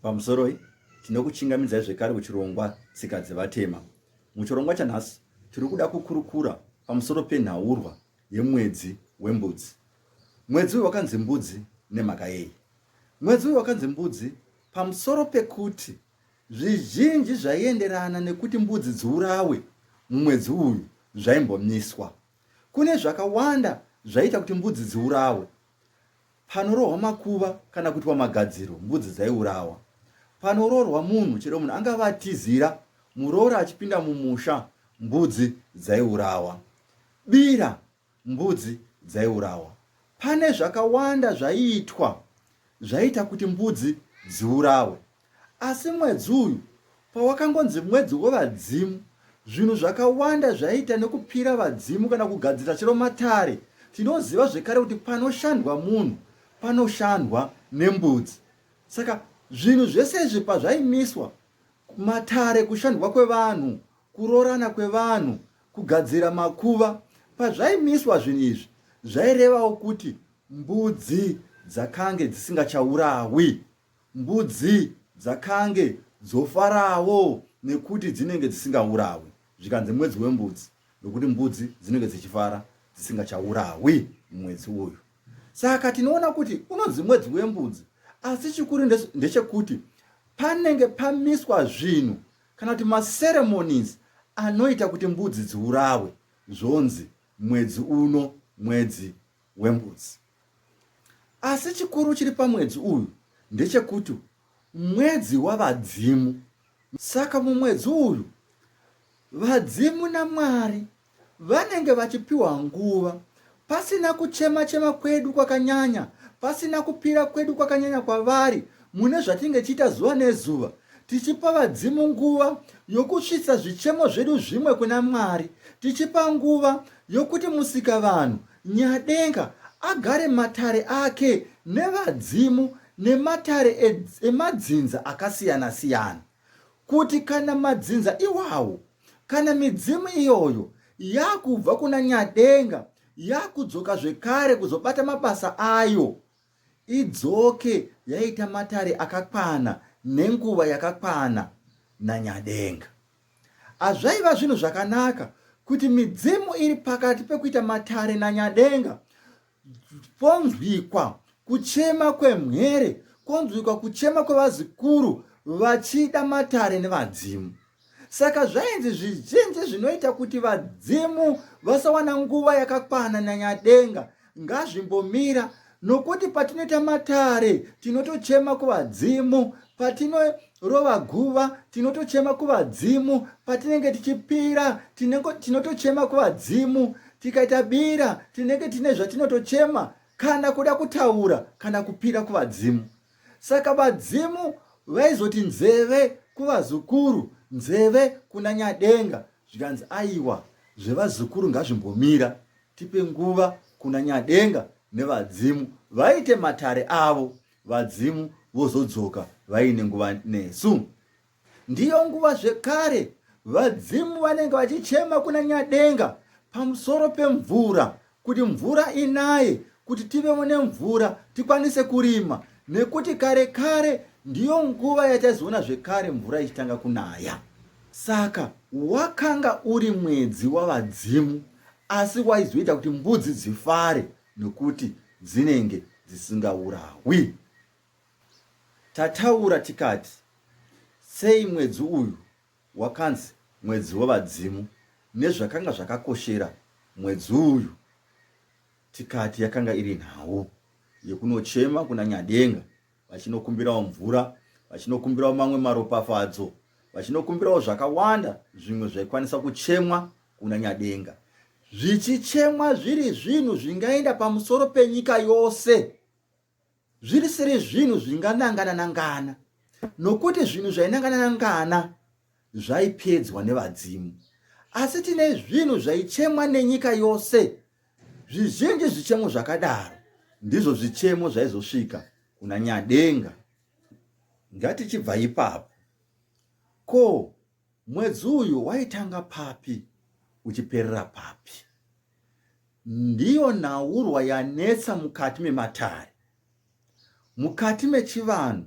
Pamusoroi, tinokuchingamidzai zvekare kuchirongwa Tsika Dzevatema. Muchirongwa chanhasi tiri kuda kukurukura pamusoro penhaurwa yemwedzi wembudzi. Mwedzi uyu wakanzi mbudzi nemhaka yei? Mwedzi uyu wakanzi mbudzi pamusoro pekuti zvizhinji zvaienderana nekuti mbudzi dziurawe mumwedzi uyu zvaimbomiswa. Kune zvakawanda zvaiita kuti mbudzi dziurawe. Panorohwa makuva kana kuitwa magadziro mbudzi dzaiurawa. Panoroorwa munhu chero munhu angava atizira muroora achipinda mumusha mbudzi dzaiurawa. Bira mbudzi dzaiurawa. Pane zvakawanda zvaiitwa zvaiita kuti mbudzi dziurawe. Asi mwedzi uyu pawakangonzi mwedzi wevadzimu, zvinhu zvakawanda zvaiita nekupira vadzimu kana kugadzira chero matare. Tinoziva zvekare kuti panoshandwa munhu panoshandwa nembudzi. Saka zvinhu zvese izvi pazvaimiswa, matare, kushandwa kwevanhu, kuroorana kwevanhu, kugadzira makuva, pazvaimiswa zvinhu izvi zvairevawo kuti mbudzi dzakange dzisingachaurawi. Mbudzi dzakange dzofarawo nekuti dzinenge dzisingaurawi. Zvikanzi mwedzi wembudzi nokuti mbudzi dzinenge dzichifara dzisingachaurawi mumwedzi uyu. Saka tinoona kuti unonzi mwedzi wembudzi asi chikuru ndechekuti panenge pamiswa zvinhu kana kuti maceremonies anoita kuti mbudzi dziurawe zvonzi mwedzi uno mwedzi wembudzi. Asi chikuru chiri pamwedzi uyu ndechekuti mwedzi wavadzimu. Saka mumwedzi uyu vadzimu naMwari vanenge vachipiwa nguva pasina kuchema chema kwedu kwakanyanya, pasina kupira kwedu kwakanyanya kwavari mune zvatinenge tichiita zuva nezuva, tichipa vadzimu nguva yokusvitsa zvichemo zvedu zvimwe kuna Mwari, tichipa nguva yokuti Musikavanhu Nyadenga agare matare ake nevadzimu nematare emadzinza akasiyana-siyana, kuti kana madzinza iwawo, kana midzimu iyoyo yakubva kuna Nyadenga yakudzoka zvekare kuzobata mabasa ayo, idzoke yaita matare akakwana nenguva yakakwana naNyadenga. Hazvaiva zvinhu zvakanaka kuti midzimu iri pakati pekuita matare naNyadenga ponzwikwa kuchema kwemhere, konzwikwa kuchema kwevazukuru vachida matare nevadzimu. Saka zvainzi zvizhinji zvinoita kuti vadzimu vasawana nguva yakakwana naNyadenga ngazvimbomira nokuti patinoita matare tinotochema kuvadzimu, patinorova guva tinotochema kuvadzimu, patinenge tichipira tinotochema kuvadzimu, tikaita bira tinenge tine zvatinotochema kana kuda kutaura kana kupira kuvadzimu. Saka vadzimu vaizoti nzeve kuvazukuru, nzeve kuna Nyadenga, zvikanzi aiwa zvevazukuru ngazvimbomira tipe nguva kuna Nyadenga nevadzimu vaite matare avo, vadzimu vozodzoka vaine nguva nesu. Ndiyo nguva zvekare vadzimu vanenge vachichema kuna Nyadenga pamusoro pemvura kuti mvura inaye kuti tivewo nemvura tikwanise kurima nekuti kare kare ndiyo nguva yataizoona zvekare mvura ichitanga kunaya. Saka wakanga uri mwedzi wavadzimu asi waizoita kuti mbudzi dzifare nokuti dzinenge dzisingaurawi. Tataura tikati sei mwedzi uyu wakanzi mwedzi wevadzimu nezvakanga zvakakoshera mwedzi uyu tikati yakanga iri nhau yekunochema kuna Nyadenga vachinokumbirawo mvura, vachinokumbirawo mamwe maropafadzo, vachinokumbirawo zvakawanda zvimwe zvaikwanisa kuchemwa kuna Nyadenga, zvichichemwa zviri zvinhu zvingaenda pamusoro penyika yose, zviri siri zvinhu zvinganangana nangana, nokuti zvinhu zvainangana nangana zvaipedzwa nevadzimu. Asi tine zvinhu zvaichemwa nenyika yose. Zvizhinji zvichemo zvakadaro ndizvo zvichemo zvaizosvika kuna Nyadenga. Ngatichibva ipapo. Ko mwedzi uyu waitanga papi uchiperera papi? Ndiyo nhaurwa yanetsa mukati mematare. Mukati mechivanhu.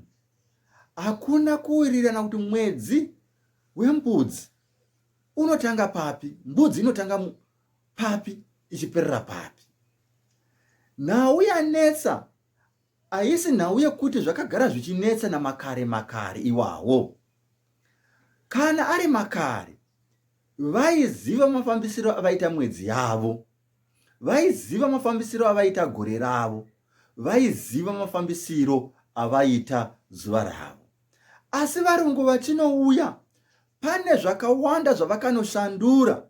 Hakuna kuwirirana kuti mwedzi wembudzi unotanga papi, mbudzi inotanga papi ichiperera papi. Nhau yanetsa haisi nhau yekuti zvakagara zvichinetsa namakare makare iwawo. Kana ari makare, vaiziva mafambisiro avaita mwedzi yavo, vaiziva mafambisiro avaita gore ravo, vaiziva mafambisiro avaita zuva ravo. Asi varungu vachinouya, pane zvakawanda zvavakanoshandura,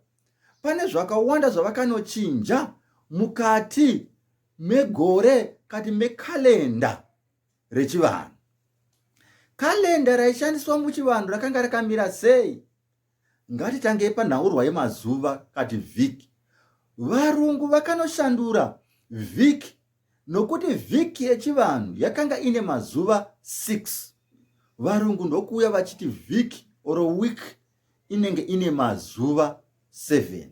pane zvakawanda zvavakanochinja mukati megore kati mekalenda rechivanhu. Kalenda raishandiswa muchivanhu rakanga rakamira sei? Ngatitangei panhaurwa yemazuva kati vhiki. Varungu vakanoshandura vhiki nokuti vhiki yechivanhu yakanga ine mazuva 6. Varungu ndokuuya vachiti vhiki or week inenge ine mazuva 7.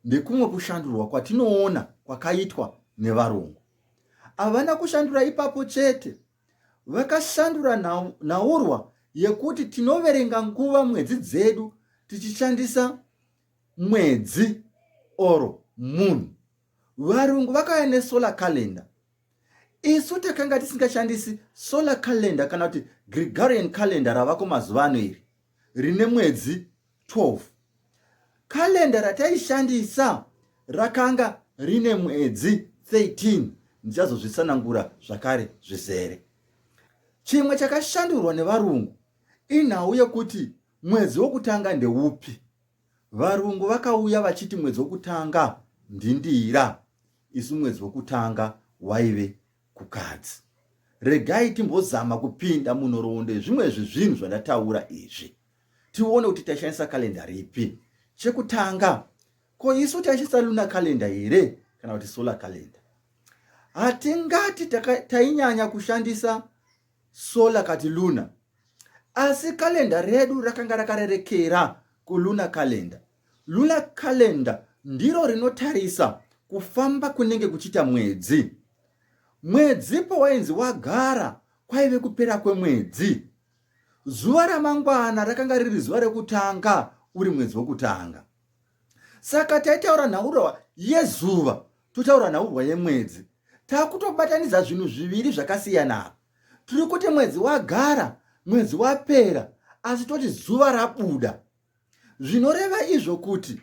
Ndekumwe kushandurwa kwatinoona kwakaitwa nevarungu. Havana kushandura ipapo chete, vakashandura nhaurwa yekuti tinoverenga nguva mwedzi dzedu tichishandisa mwedzi or moon. Varungu vakauya nesolar calendar. Isu takanga tisingashandisi solar calendar kana kuti Gregorian calendar ravako mazuva ano iri rine mwedzi 12. Calendar rataishandisa rakanga rine mwedzi 13. Ndichazozvitsanangura zvakare zvizere. Chimwe chakashandurwa nevarungu inhau yekuti mwedzi wokutanga ndeupi. Varungu vakauya vachiti mwedzi wokutanga ndindira, isu mwedzi wokutanga waive Kukadzi. Regai timbozama kupinda munhoroondo yezvimwe zvezvinhu zvandataura izvi tione kuti taishandisa kalenda ripi. Chekutanga, ko isu taishandisa lunar calendar here kana kuti solar calendar? Hatingati tainyanya kushandisa solar kati lunar, asi kalenda redu rakanga rakarerekera kulunar calendar. Lunar calendar ndiro rinotarisa kufamba kunenge kuchiita mwedzi. Mwedzi pawainzi wagara kwaive kupera kwemwedzi. Zuva ramangwana rakanga riri zuva rekutanga uri mwedzi wokutanga. Saka taitaura nhaurwa yezuva totaura nhaurwa yemwedzi. Takutobatanidza zvinhu zviviri zvakasiyana apa. Tiri kuti mwedzi wagara, mwedzi wapera, asi toti zuva rabuda. Zvinoreva izvo kuti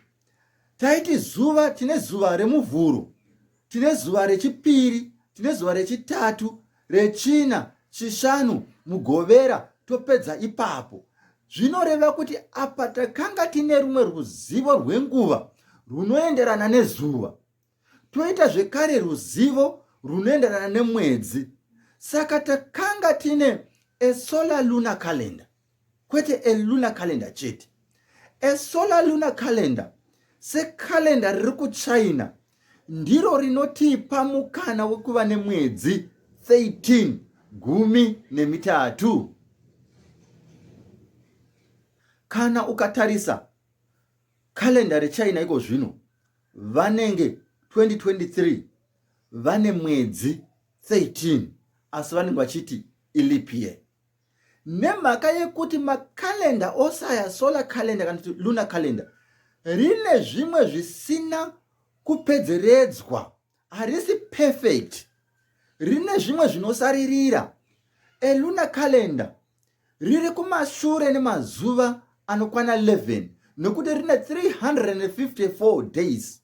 taiti zuva, tine zuva reMuvhuro, tine zuva reChipiri, tine zuva reChitatu, reChina, Chishanu, Mugovera, topedza ipapo. Zvinoreva kuti apa takanga tine rumwe ruzivo rwenguva runoenderana nezuva. Toita zvekare ruzivo runoenderana nemwedzi. Saka takanga tine a solar lunar calendar. Kwete a lunar calendar chete. A solar lunar calendar sekalenda riri kuChina ndiro rinotipa mukana wekuva nemwedzi 13 13. Kana ukatarisa kalenda reChina iko zvino vanenge 2023 vane mwedzi 13 asi vanenge vachiti ileap year. Nemhaka yekuti makalenda ose aya, solar calendar kana kuti lunar calendar, rine zvimwe zvisina kupedzeredzwa, harisi perfect, rine zvimwe zvinosaririra. A lunar calendar riri kumashure nemazuva anokwana 11 nekuti rine 354 days.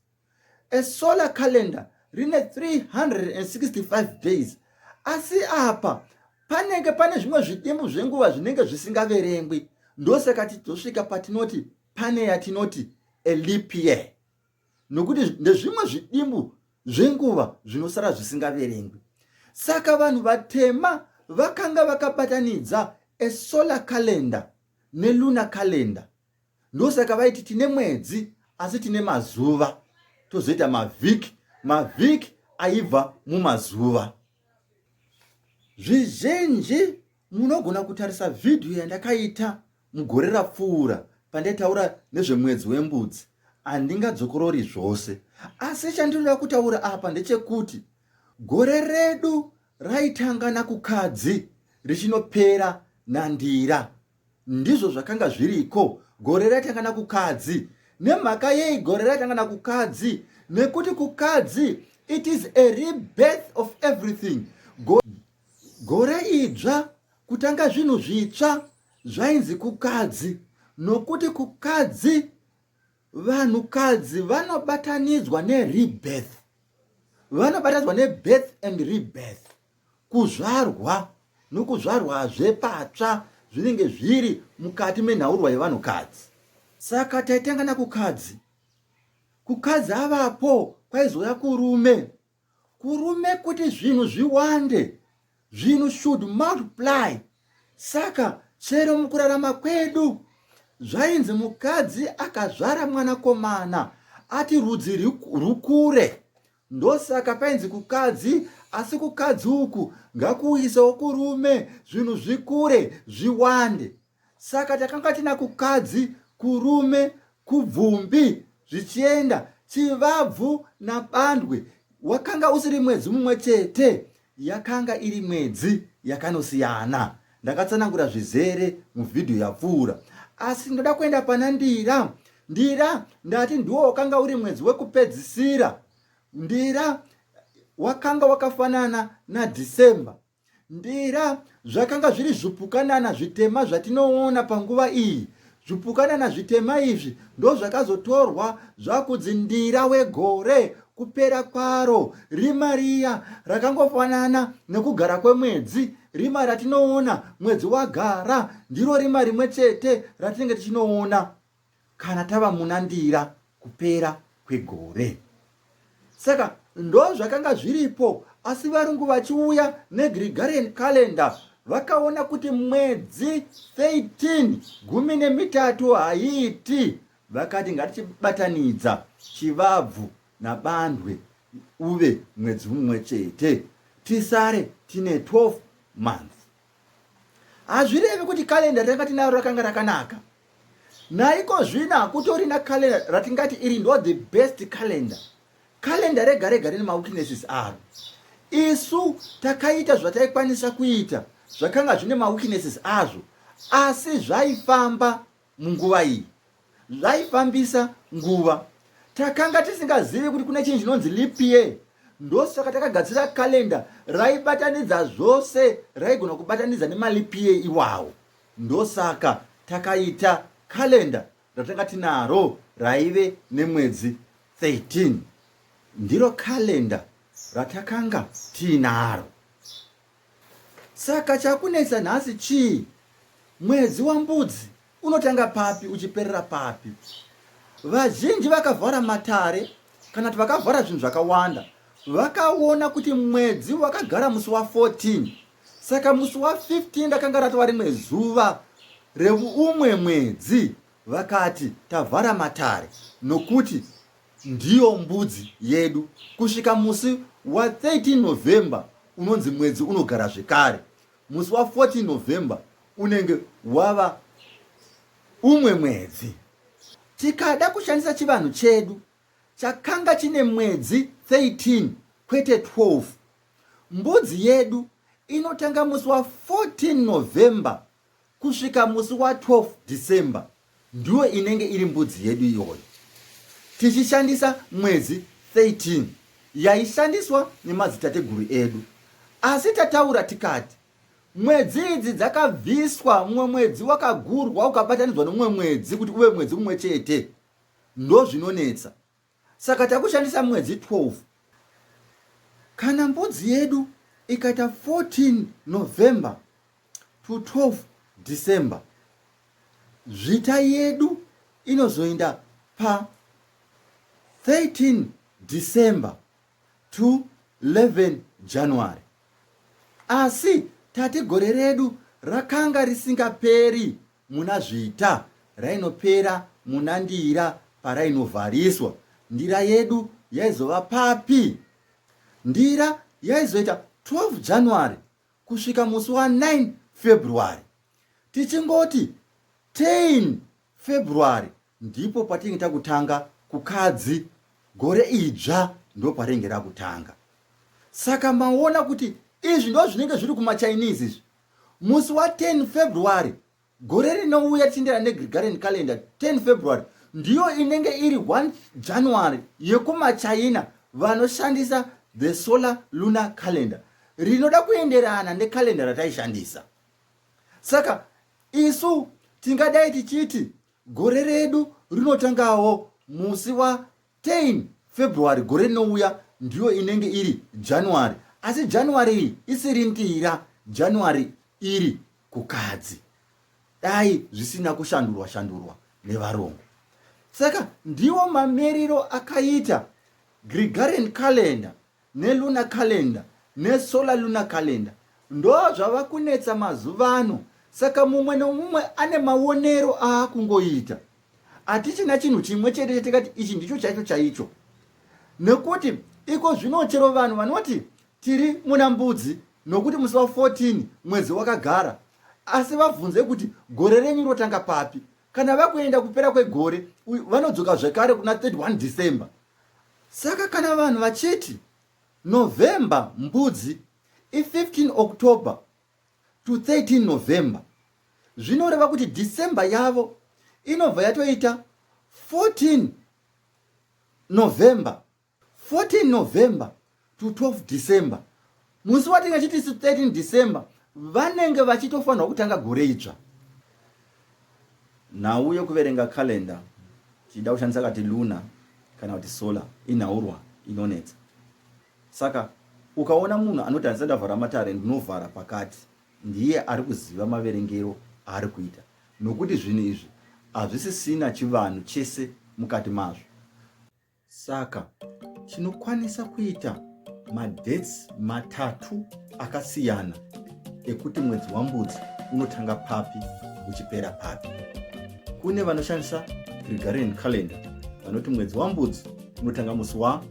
A solar calendar rine 365 days asi apa panenge pane zvimwe zvidimbu zvenguva zvinenge zvisingaverengwi ndosaka tichizosvika patinoti pane yatinoti a leap year nokuti ndezvimwe zvidimbu zvenguva zvinosara zvisingaverengwi saka vanhu vatema vakanga vakabatanidza a solar calendar nelunar calendar Ndosaka vaiti tine mwedzi asi tine mazuva, tozoita mavhiki, mavhiki aibva mumazuva. Zvizhinji munogona kutarisa vhidhiyo yandakaita mugore rapfuura pandaitaura nezvemwedzi wembudzi. Handingadzokorori zvose, asi chandinoda kutaura apa ndechekuti gore redu raitanga naKukadzi richinopera. naNdira. Ndizvo zvakanga zviriko gore raitanga naKukadzi. Nemhaka yei gore raitanga naKukadzi? Nekuti Kukadzi it is a rebirth of everything. Go, gore idzva kutanga zvinhu zvitsva zvainzi Kukadzi nokuti Kukadzi vanhukadzi vanobatanidzwa nerebirth, vanobatanidzwa nebirth and rebirth, kuzvarwa nokuzvarwazve patsva zvinenge zviri mukati menhaurwa yevanhukadzi. Saka taitanga naKukadzi. Kukadzi avapo kwaizouya Kurume. Kurume kuti zvinhu zviwande, zvinhu should multiply. Saka chero mukurarama kwedu zvainzi mukadzi akazvara mwanakomana ati rudzi rukure. Ndosaka painzi Kukadzi, asi Kukadzi uku ngakuisewo Kurume zvinhu zvikure zviwande. Saka takanga tina Kukadzi, Kurume, Kubvumbi zvichienda Chivabvu naBandwe. Wakanga usiri mwedzi mumwe chete, yakanga iri mwedzi yakanosiyana. Ndakatsanangura zvizere muvhidhiyo yapfuura. Asi ndoda kuenda pana Ndira. Ndira ndati ndiwo wakanga uri mwedzi wekupedzisira. Ndira wakanga wakafanana naDecember. Ndira zvakanga zviri zvipukanana zvitema zvatinoona panguva iyi. Zvipukanana zvitema izvi ndozvakazotorwa zvakudzi Ndira wegore kupera kwaro. Rima riya rakangofanana nekugara kwemwedzi. Rima ratinoona mwedzi wagara ndiro rima rimwe chete ratinenge tichinoona kana tava muna Ndira kupera kwegore. Saka ndozvakanga zviripo, asi varungu vachiuya neGregorian calendar vakaona kuti mwedzi 13 13 haiiti, vakati ngatichibatanidza Chivabvu naBandwe uve mwedzi mumwe chete, tisare tine 12 months. Hazvirevi kuti kalenda ratanga tinaro rakanga rakanaka. Naiko zvino hakutorina kalenda ratingati iri ndo the best calendar. Kalenda rega rega rine maweaknesses aro. Isu takaita zvataikwanisa kuita zvakanga zvine maweaknesses azvo, asi zvaifamba munguva iyi. Zvaifambisa nguva. Takanga tisingazivi kuti kune chinhu chinonzi leap year. Ndosaka takagadzira calendar raibatanidza zvose, raigona kubatanidza nemaleap year iwawo. Ndosaka takaita calendar ratanga tinaro raive nemwedzi 13. Ndiro calendar ratakanga tiinaro. Saka chakunetsa nhasi chii? Mwedzi waMbudzi unotanga papi uchiperera papi? Vazhinji vakavhara matare kana kuti vakavhara zvinhu zvakawanda vakaona kuti mwedzi wakagara musi wa14, saka musi wa15 rakanga ratova rimwe zuva reumwe mwedzi. Vakati tavhara matare nokuti ndiyo mbudzi yedu kusvika musi wa13 November unonzi mwedzi unogara zvekare. Musi wa14 November unenge wava umwe mwedzi. Tikada kushandisa chivanhu chedu chakanga chine mwedzi 13 kwete 12, mbudzi yedu inotanga musi wa14 November kusvika musi wa12 December ndiyo inenge iri mbudzi yedu iyoyo, tichishandisa mwedzi 13 yaishandiswa nemadzitateguru edu. Asi tataura tikati mwedzi idzi dzakabviswa, mumwe mwedzi wakagurwa ukabatanidzwa nomumwe mwedzi kuti uve mwedzi mumwe chete. Ndozvinonetsa. Saka takushandisa mwedzi 12. Kana mbudzi yedu ikaita 14 November to 12 December, zvita yedu inozoenda pa 13 December to 11 January. Asi tati gore redu rakanga risingaperi muna Zvita, rainopera muna Ndira parainovhariswa. Ndira yedu yaizova papi? Ndira yaizoita 12 January kusvika musi wa9 February. Tichingoti 10 February ndipo patinenge takutanga Kukadzi, gore idzva ndoparinenge rakutanga. Saka maona kuti izvi ndozvinenge zviri kumaChinese izvi. Musi wa 10 February gore rinouya tichiendera neGregorian calendar, 10 February ndiyo inenge iri 1 January yekumaChina vanoshandisa the solar lunar calendar rinoda kuenderana nekalenda rataishandisa. Saka isu tingadai tichiti gore redu rinotangawo musi wa 10 February gore rinouya ndiyo inenge iri January, asi January iyi isiri Ndira, January iri Kukadzi, dai zvisina kushandurwa shandurwa nevarungu. Saka ndiwo mamiriro akaita Gregorian calendar nelunar calendar nesolar lunar calendar, ndozvava kunetsa mazuva ano. Saka mumwe nomumwe ane maonero aakungoita. Hatichina chinhu chimwe chete chatingati ichi ndicho chaicho chaicho, nekuti iko zvino chero vanhu vanoti tiri muna Mbudzi nokuti musi wa 14 mwedzi wakagara, asi vabvunze kuti gore renyu rotanga papi, kana vakuenda kupera kwegore vanodzoka zvekare kuna 31 December. Saka kana vanhu vachiti November Mbudzi i 15 October to 13 November, zvinoreva kuti December yavo inobva yatoita 14 November, 14 November to 12 December. Musi watinge chiti 13 December vanenge vachitofanirwa kutanga gore idzva. Nhau yekuverenga calendar tichida kushandisa kati lunar kana kuti solar inhaurwa inonetsa. Saka ukaona munhu anoti handisati ndavhara matare ndinovhara pakati, ndiye ari kuziva maverengero aari kuita nokuti zvinhu izvi hazvisisina chivanhu chese mukati mazvo. Saka tinokwanisa kuita madates matatu akasiyana ekuti mwedzi waMbudzi unotanga papi uchipera papi. Kune vanoshandisa Gregorian calendar vanoti mwedzi waMbudzi unotanga musi wa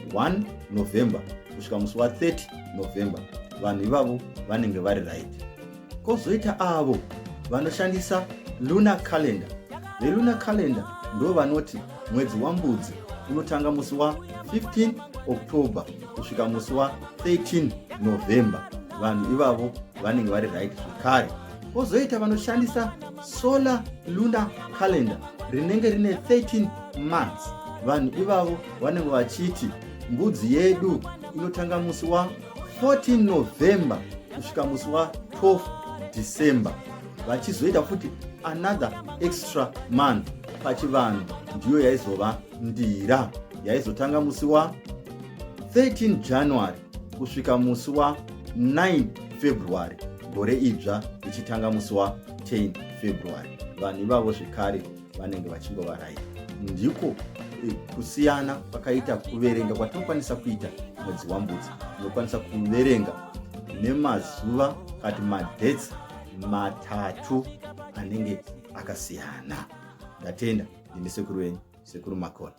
1 November kusvika musi wa 30 November. Vanhu ivavo vanenge vari right. Kozoita avo vanoshandisa lunar calendar. Velunar calendar ndo vanoti mwedzi waMbudzi unotanga musi wa 15 October kusvika musi wa 13 November. Vanhu ivavo vanenge vari right zvekare. Kozoita vanoshandisa solar lunar calendar rinenge rine 13 months. Vanhu ivavo vanenge vachiti mbudzi yedu inotanga musi wa 14 November kusvika musi wa 12 December, vachizoita futi another extra month. Pachivanhu ndiyo yaizova Ndira, yaizotanga musi wa 13 January kusvika musi wa 9 February, gore idzva richitanga musi wa 10 February. Vanhu ivavo zvekare vanenge vachingova right. Ndiko kusiyana kwakaita kuverenga kwatinokwanisa kuita mwedzi waMbudzi. Tinokwanisa kuverenga nemazuva kati madates matatu anenge akasiyana. Ndatenda. Ndini sekuru wenyu, Sekuru Makoni.